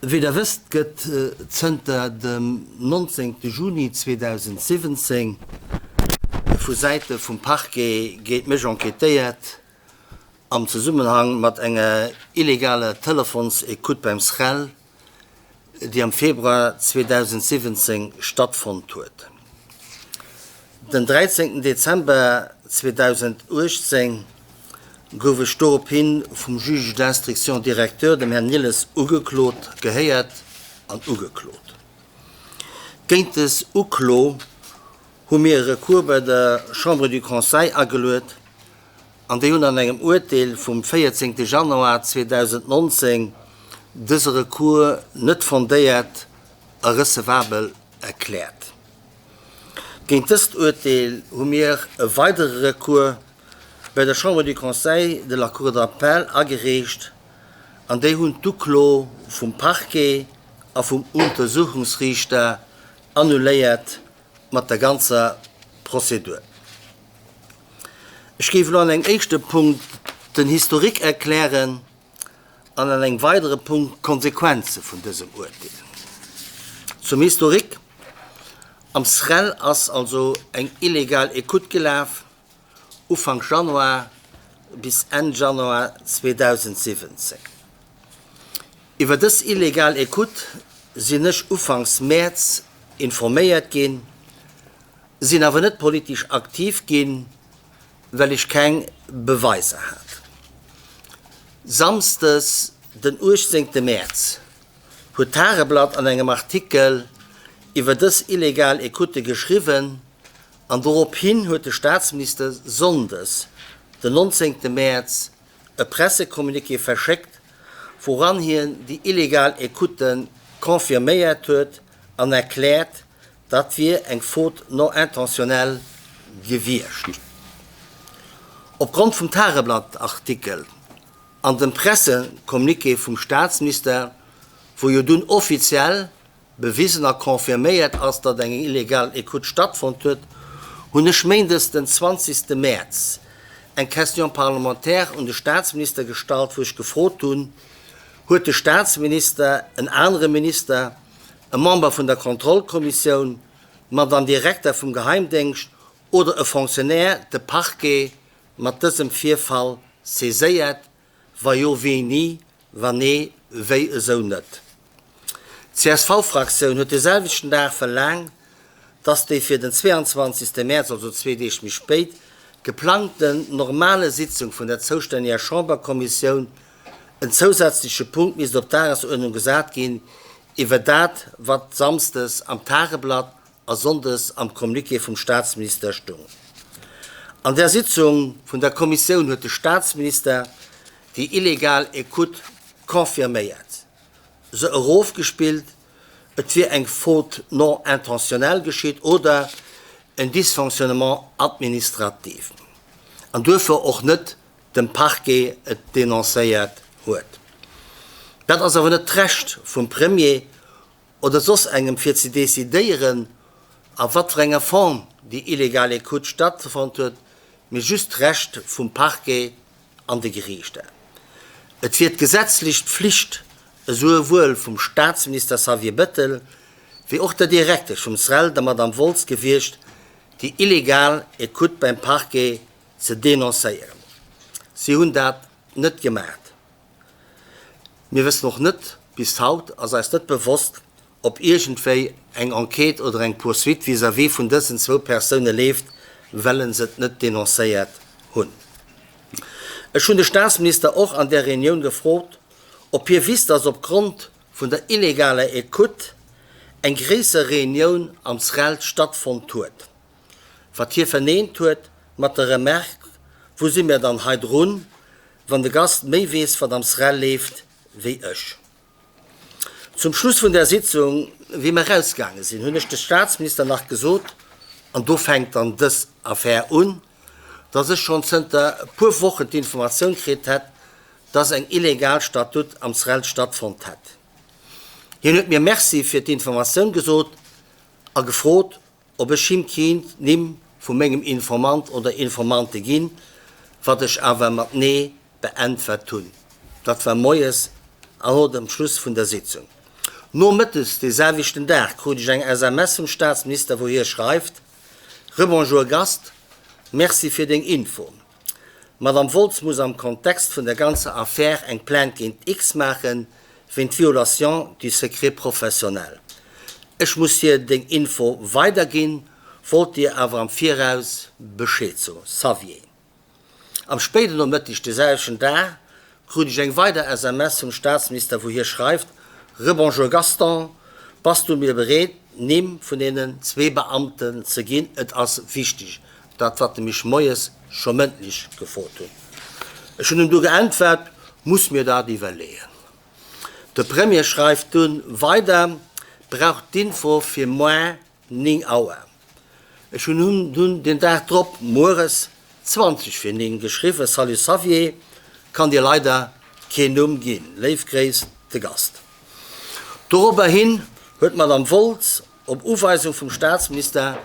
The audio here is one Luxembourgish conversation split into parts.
Wéi Der wësst, gëtt zënter dem 19. Juni 2017 vu Säite vum Parquet géint mech enquêtéiert am Zesummenhang mat enger illegaler Telefonsecoute beim SREL, déi am Februar 2017 stattfonnt huet. Den 13 Dezember 2018 gouf ech dorop hi vum Juge d'instruction directeur, dem Här Nilles, ugeklot, gehéiert an ugeklot. Géint des Uklo hu mir e Recours bei der Chambre du Conseil ageluet an déi hunn an engem Uerteel vum 14 Januar 2019 dëse Recours net fondéiert a recevabel erkläert. Géint dëst Uerteel hu mir e weidere Recours bei der Chambre du Conseil de la Cour d'appel agereecht an déi hunn d'Uklo vum Parquet a vum Untersuchungsriichter annuléiert mat der ganzer Prozedur. Ech géif elo an engem éischte Punkt den Historique erklären an an engem weidere Punkt d'Konsequenze vun dësem Uerteel. Zum Historique, Am SREL ass also eng illegal Ecoute gelaf, Ufank Januar bis Enn Januar 2017. Iwwer dës illegal Ecoute sinn ech ufanks Mäerz informéiert ginn, sinn awer net politesch aktiv ginn, well ech keng Beweiser hat. Samsdes den 18 Mäerz huet d'Tageblatt an engem Artikel iwwer dës illegal Ecoute geschriwwen an dorop hin huet de Staatsminister sonndes den 19 Mäerz e Pressecommuniqué verschéckt, wouran hien déi illegal Ecoute confirméiert huet an erkläert, Dat wier eng Faute non intentionnelle gewiescht. Opgrond vum Tageblatt-Artikel an dem Pressecommuniqué vum Staatsminister, wou jo dunn offiziell bewisen a confirméiert ass, datt eng illegal Ecoute stattfonnt huet, hunn ech méindes den 20. Mäerz eng Question parlementaire un de Staatsminister gestallt, wou ech gefrot hunn, Huet de Staatsminister en anere Minister, e Member vun der Kontrollkommissioun, d'Madame Direkter vum Geheimdéngscht oder e Fonctionnaire de Parquet mat dësem Virfall saiséiert? Wa jo, wéini? Wa nee, wéi esou net? D'CSV-Fraktioun huet de selwechten Dag verlaangt, dass déi fir den 22. Mäerz, also zwee Deeg méi spéit, geplangten normale Sitzung vun der zoustänneger Chamberkommissioun en zousätzleche Punkt misst op d'Dagesuerdnung gesat ginn iwwer dat, wat samsdes am Tageblatt a sonndes am Communiqué vum Statsminister stung. An där Sitzung vun der Kommissioun huet de Statsminister déi illegal Ecoute confirméiert, se erofgespillt, et wier eng Faute non intentionnelle geschitt oder en Dysfonctionnement administratif an duerfir och net dem Parquet et denoncéiert huet. Dat ass awer net d'Recht vum Premier oder soss engem fir ze decidéieren a wat fir enger Form déi illegal Ecoute stattfonnt huet, mee just d'Recht vum Parquet an de Geriichter. Et wier d'gesetzlech Pflicht esouwuel vum Staatsminister Xavier Bettel wéi och der Direktesch vum SREL, der Madame Woltz gewiescht, déi illegal Ecoute beim Parquet ze denoncéieren. Si hunn dat net gemaat. Mir wëssen och net, bis haut ass eis net bewosst, ob iergendwéi eng Enquête oder eng Poursuite vis-à-vis vun dësen zwou Persoune leeft, wellen se et net denoncéiert hunn. Ech hunn de Staatsminister och an där Reunioun gefrot, ob hie wisst, dass opgrond vun der illegaler Ecoute eng gréisser Reunioun am SREL stattfonnt huet. Wat hie verneent huet mat der Remarque, Wou si mir dann hei drun, wann de Gast méi weess, wat am SREL leeft, wéi ech? Zum Schluss vun där Sitzung, wéi mir erausgaange sinn, hunn ech de Staatsminister nach gesot, an do fänkt dann dës Affär un, dass ech schonn zënter e puer Wochen d'Informatioun kritt hätt, dass eng illegal Statut am SREL stattfonnt hätt. Hien huet mir Merci fir d'Informatioun gesot a gefrot, ob ech him keen d'Nimm vu mengem Informant oder Informante ginn, wat ech awer mat Nee beäntwert hunn. Dat war moies no dem Schluss vun der Sitzung. Nomëttes dee selwechten Dag krut ech eng SMS vum Staatsminister, wou hie schreift, Rebonjour Gast, Merci fir deng Info. D'Madame Woltz muss am Kontext vun der ganzer Affär eng Plainte géint X maachen, wéint Violation du secret professionnel. Ech muss hir deng Info weiderginn, wollt dir awer am Viraus Bescheed soen. Xavier. Am spéiden Nomëtteg de selwechten Dag krut ech eng weider SMS vum Staatsminister, wou hie schreift, Rebonjour Gaston, bass du mir bereet d'Nimm vun deenen zwee Beamten ze ginn? Et ass wichteg, dat wat e mech moies scho mëndlech gefrot hunn. Ech hunn em du geäntwert, Muss mir dat iwwerleeën. De Premier schreift dunn weider, Brauch d'Info fir moar 9 Auer. Ech hunn him dunn den Dag drop mueres 20 fir 9 geschriwwen, Salut Xavier, kann dir leider keen Numm ginn. Léif Gréiss, de Gast. Dorobber hin huet d'Madame Woltz op Uweisung vum Staatsminister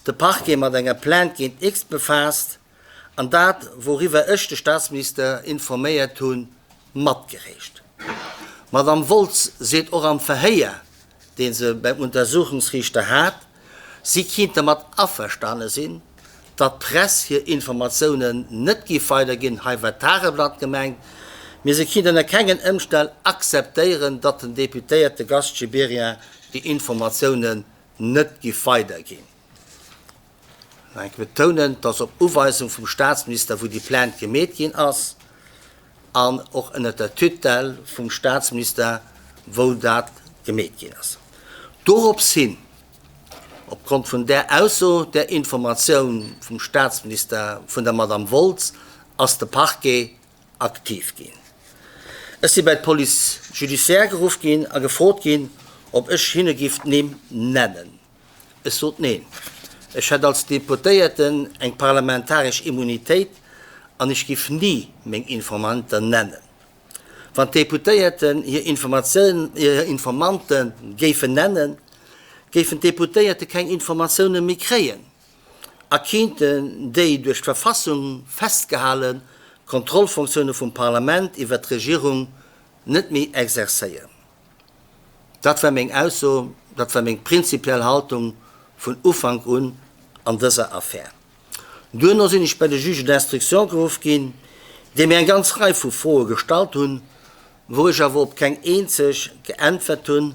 de Parquet mat enger Plainte géint X befaasst an dat, wouriwwer ech de Staatsminister informéiert hunn, matgereecht. D'Madame Woltz seet och am Verhéier, dee se beim Untersuchungsriichter hat, si kinnt dermat averstane sinn, datt d'Press hir Informatiounen net géif weiderginn, hei war d'Tageblatt gemengt, mee se kinnt ënner kengen Ëmstänn akzeptéieren, datt den Deputéierte Gast Gibéryen déi Informatiounen net géif weiderginn. Nach eng Kéier betounen, dass op Uweisung vum Statsminister, wou déi Plainte gemeet ginn ass, an och ënnert der Tutelle vum Statsminister, wou dat gemeet ginn ass. Dorops hin, opgrond vun där Ausso, där Informatioun vum Statsminister, vun der Madame Woltz, ass de Parquet aktiv ginn. Ech si bei d'Police judiciaire geruff ginn a gefrot ginn, ob ech hinne giff d'Nimm nennen. Ech sot neen. Ech hätt als Deputéierten eng parlamentaresch Immunitéit an ech giff ni meng Informanten nennen. Wann d'Deputéierten hir Informante géifen nennen, géifen d'Deputéierte keng Informatioune méi kréien a kinnten déi duerch d'Verfassung festgehale Kontrollfunktioune vum Parlament iwwert d'Regierung net méi exerzéieren. Dat war meng Ausso, dat war meng prinzipiell Haltung vun Ufank un an dëser Affär. Duerno sinn ech bei de Juge d'instruction geruff ginn, dee mir eng ganz Rei vu Froe gestallt hunn, wou ech awer op keng eenzeg geäntwert hunn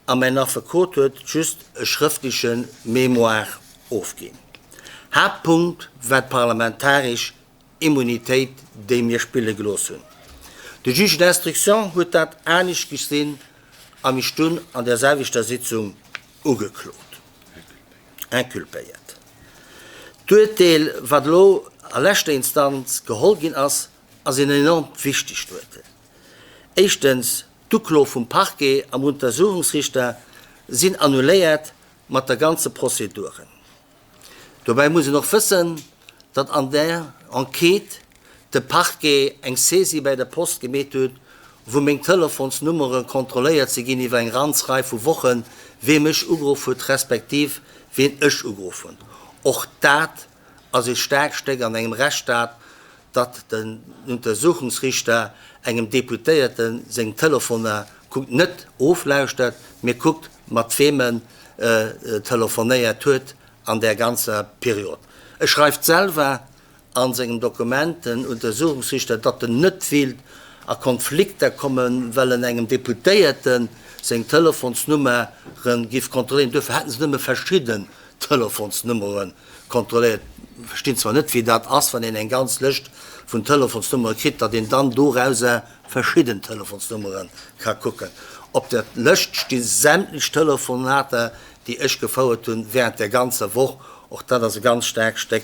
a mäin Affekot huet just e schrëftleche Mémoire ofginn. Haaptpunkt war d'parlamentaresch Immunitéit, déi mir spille gelooss hunn. De Juge d'instruction huet dat anescht gesinn a mech dunn an där selwechter Sitzung ugeklot, inculpéiert. D'Urteel, wat elo a leschter Instanz geholl ginn ass, ass een enormt wichtegt Urteel. Éischtens, d'Uklo vum Parquet am Untersuchungsrichter sinn annuléiert mat der ganze Procédure. Dobäi muss een och wëssen, datt an där Enquête de Parquet eng Saisie bäi der Post gemeet huet, wou meng Telefonsnummere kontrolléiert si ginn iwwer eng ranz Rei vu Wochen, wee mech ugeruff huet, respektiv ween ech ugeruff hunn. Och dat ass ee staarkt Stéck an engem Rechtsstaat, datt den Untersuchungsriichter engem Deputéierte seng Telefoner kuckt, net oflauschtert, mee kuckt, mat weem en telefonéiert huet an där ganzer Period. E schreift selwer a sengem Dokument, den Untersuchungsriichter, datt en net wéilt a Konflikter kommen, well en engem Deputéierte seng Telefonsnummere giff kontrolléieren. Duerfir hätte se nëmme verschidden Telefonsnummere kontrolléiert. Verstinn zwar net, wéi dat ass, wann een eng ganz Lëscht vun Telefonsnummere kritt, datt een dann dorauser verschidden Telefonsnummere ka kucken. Op der Lëscht sti sämtlech Telefonater, déi ech gefouert hunn während der ganzer Woch. Och dat ass e ganz staarkt Stéck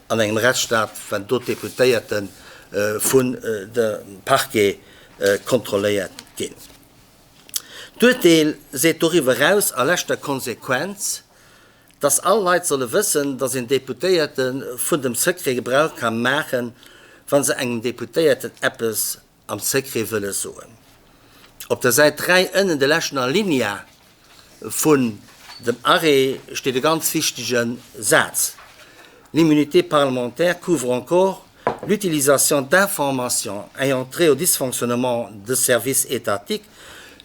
an engem Rechtsstaat, wann do d'Deputéierte vun dem Parquet kontrolléiert ginn. D'Urteel seet doriwwer eraus a leschter Konsequenz, dass all Leit solle wëssen, dass een Deputéierte vun dem Secret Gebrauch ka maachen, wa se engem Deputéierten eppes am Secret wëlle soen. Op der Säit 3 ënnen, de leschten Alinea vun dem Arrêt, steet e ganz wichtege Saz, L'immunité parlementaire couvre encore l'utilisation d'informations ayant trait au dysfonctionnement de services étatiques.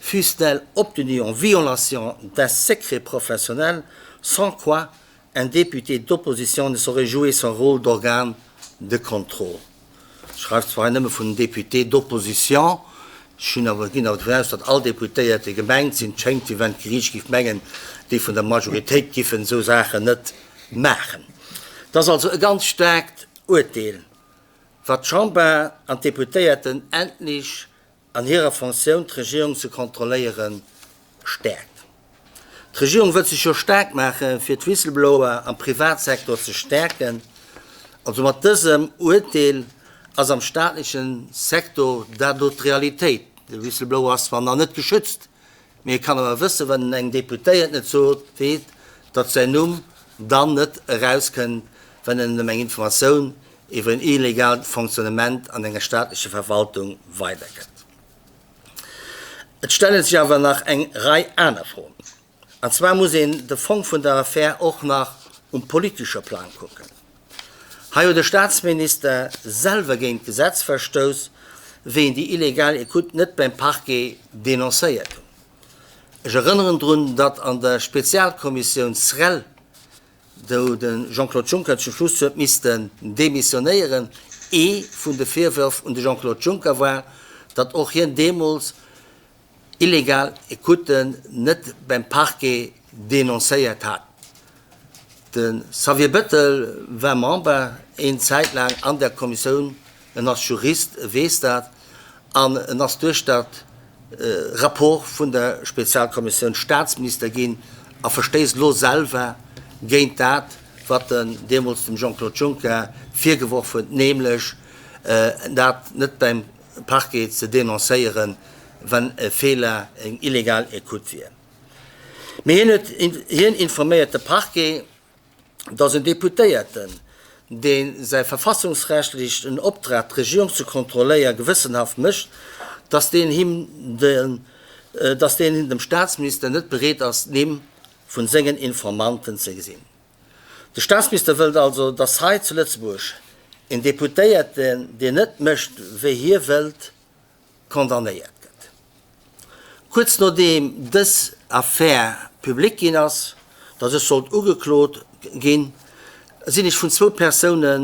Fussent-elles obtenues en violation d'un secret professionnel, sans quoi un député d'opposition ne saurait jouer son rôle d'organe de contrôle. Schreift zwar hei nëmme vun Députés d'opposition, ech hunn awer, ginn awer dovun aus, datt all Deputéierte gemengt sinn. Et schéngt, wéi wenn d'Geriicht géif mengen, déi vun der Majoritéit giffen esou Saachen net maachen. Et ass also e ganz staarkt Uerteel, wat d'Chamber an d'Deputéierten endlech an hirer Fonctioun d'Regierung ze kontrolléieren, stäerkt. D'Regierung wëllt sech jo staark maache fir d'Whistleblower am Privatsektor ze stäerken. Also mat dësem Urteel ass am staatleche Sektor dat elo d'Realitéit. De Whistleblower ass zwar nach net geschützt, mee e kann awer wëssen, wann en engem Deputéierten et sot, weet, datt säin Numm dann net erauskënnt, wann en em eng Informatioun iwwer en illegaalt Fonctionnement an enger staatlecher Verwaltung weidergëtt. Et stelle sech awer nach eng Rei aner Froen. An zwar muss een de Fong vun der Affär och nach um politesche Plang kucken. Hei huet e Staatsminister selwer géint d'Gesetz verstouss, wéi en déi illegal Ecoute net beim Parquet denoncéiert hunn. Ech erënneren drun, datt an der Spezialkommissioun SREL, wou de Jean-Claude Juncker zum Schluss huet missten demissionéieren, ee vun de Virwërf un de Jean-Claude Juncker war, datt och hien deemools illegal Ecouten net beim Parquet denoncéiert hat. De Xavier Bettel war Member een Zäit laang an där Kommissioun, en ass Jurist, e weess dat, an en ass duerch dat Rapport vun der Spezialkommissioun Staatsminister ginn a verstéisst elo selwer géint dat, wat en deemools dem Jean-Claude Juncker virgeworf huet, nämlech dat net beim Parquet ze denoncéieren, wann e Feeler, eng illegal Ecoute wier. Mee hien huet, hien informéiert de Parquet, datt en Deputéierten, dee säi verfassungsrechtlechen Optrag, d'Regierung ze kontrolléieren, gewëssenhaft mécht, datt deen him den, datt deen dem Staatsminister net bereet ass, d'Nimm vun sengen Informanten ze gesinn. De Staatsminister wëllt also, datt hei zu Lëtzebuerg en Deputéierten, deen net mécht, wéi hie wëllt, condamnéiert gëtt. Kuerz nodeem dës Affär public ginn ass, datt ech sollt ugeklot ginn, sinn ech vun zwou Persoune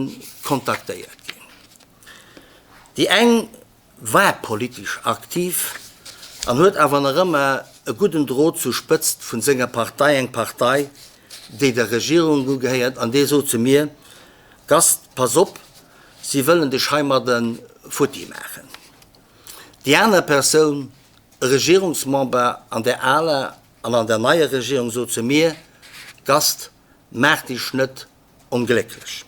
kontaktéiert ginn. Déi eng war politesch aktiv an huet awer nach ëmmer e gudden Drot zur Spëtzt vun senger Partei, eng Partei, déi der Regierung ugehéiert, an dee sot zu mir, Gast, pass op, si wëllen dech heimadde futti maachen. Déi aner Persoun, e Regierungsmember an där aler an an der neier Regierung, sot zu mir, Gast, maach dech net onglécklech.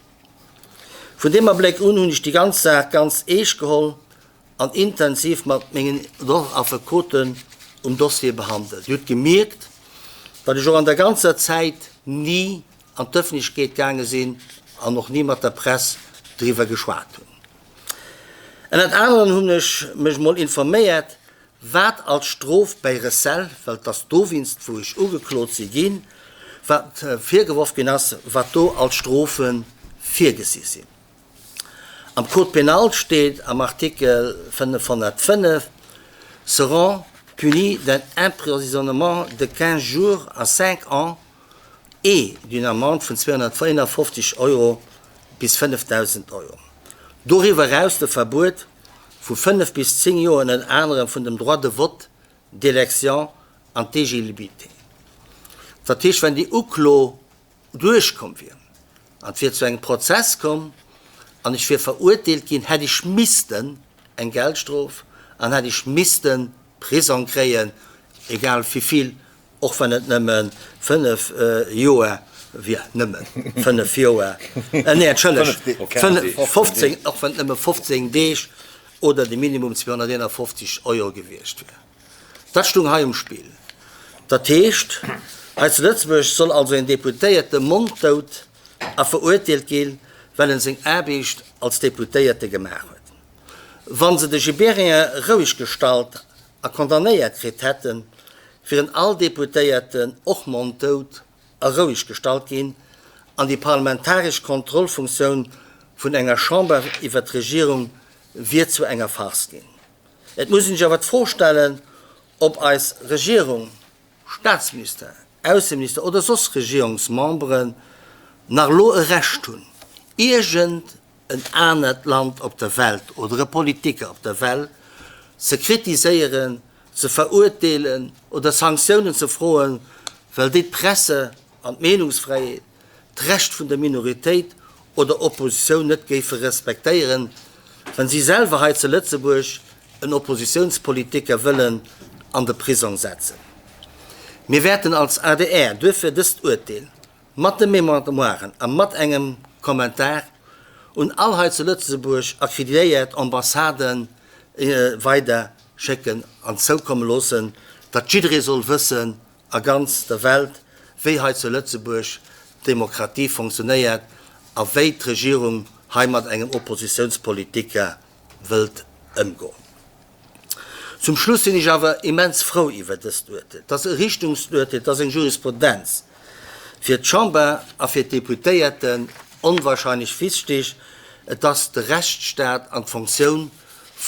Vun deem Abléck un hunn ech déi ganz Saach ganz eescht geholl an intensiv mat mengen Affekoten um Dossier behandelt. Dir hutt gemierkt, datt ech och an der ganzer Zäit ni an d'Ëffentlechkeet gaange sinn an och ni mat der Press driwwer geschwat hunn. Ënnert anerem hunn ech mech mol informéiert, wat als Strof bäi Recel, well et ass dowéinst wou ech ugeklot si ginn, wat virgeworf ginn ass, wat do als Strofe virgesi sinn. Am Code pénal steet am Artikel 505, Seront punis d'un emprisonnement de 15 jours à 5 ans et d'une amende vun 251 Euro bis 5.000 Euro. Doriwwer eraus de Verbuet vu 5 bis 10 Joer ënner anerem vun dem Droit de vote, d'élection an d'éligibilité. Dat heescht, wenn déi Uklo duerchkomm wier an et wier zu engem Prozess komm an ech wier verurteelt ginn, hätt ech missten eng Geldstrof an hätt ech misste Prisong kréien, egal wivill, och wann et nëmme 5 Joer wier, nëmme 5 Joer, nee entschëllegt, 15, och wann et nëmme 15 Deeg oder de Minimum 251 Euro gewiescht wier. Dat stung hei um Spill. Dat heescht, hei zu Lëtzebuerg soll also een Deputéierte monddout a verurteelt ginn, well en seng Aarbecht als Deputéierte gemaach huet. Wa se de Gibéryen roueg gestallt a condamnéiert kritt hätten, wieren all Deputéierten och monddout a roueg gestallt ginn an déi parlamentaresch Kontrollfunktioun vun enger Chamber iwwer d'Regierung wier zu enger Farce ginn. Et muss een sech awer d'Fro stellen, Ob eis Regierung, Staatsminister, Ausseminister oder soss Regierungsmemberen nach elo e Recht hunn, iergend en anert Land op der Welt oder e Politiker op der Welt ze kritiséieren, ze verurteelen oder Sanktiounen ze froen, well déi d'Presse an d'Meenungsfräiheet, d'Recht vun der Minoritéit oder Oppositioun net géife respektéieren, wann si selwer hei zu Lëtzebuerg en Oppositiounspolitiker wëllen an de Prisong setzen. Mir wäerten als adr duerfir dëst Urteel mat de Mémoiren a mat engem Kommentar un all hei zu Lëtzebuerg akkreditéiert Ambassaden weider schécken an zoukomme loossen, datt jidderee soll wëssen a ganz der Welt, wéi hei zu Lëtzebuerg d'Demokratie fonctionnéiert a wéi d'Regierung hei mat engem Oppositiounspolitiker wëllt ëmgoen. Zum Schluss sinn ech awer immens frou iwwer dëst Urteel. Et ass e Richtungsurteel, et ass eng Jurisprudenz fir d'Chamber a fir d'Deputéierten onwahrscheinlech wichtig. Et ass de Rechtsstaat an d'Fonctioun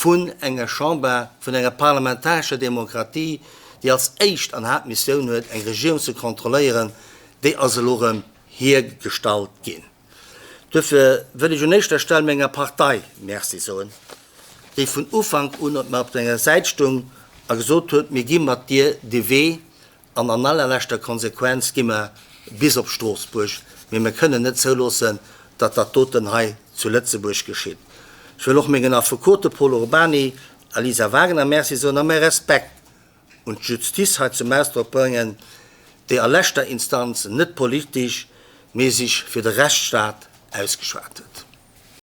vun enger Chamber, vun enger parlamentarescher Demokratie, déi als éischt an Haaptmissioun huet, eng Regierung ze kontrolléieren, déi ass elo erëm hiergestallt ginn. Duerfir wëll ech un éischter Stell menger Partei Merci soen, déi vun Ufank un op menger Säit stung a gesot huet, Mir gi mat dir dee Wee an an allerleschter Konsequenz gi mer bis op Stroossbuerg, mee mir kënnen net zouloossen, datt dat doten hei zu Lëtzebuerg geschitt. Ech wëll och mengen Affekote Pol Urbany a Lisa Wagner Merci soen a mäi Respekt un d'Justiz hei zum Ausdrock bréngen, déi a leschter Instanz net politesch, mee sech fir de Rechtsstaat ausgeschwat huet.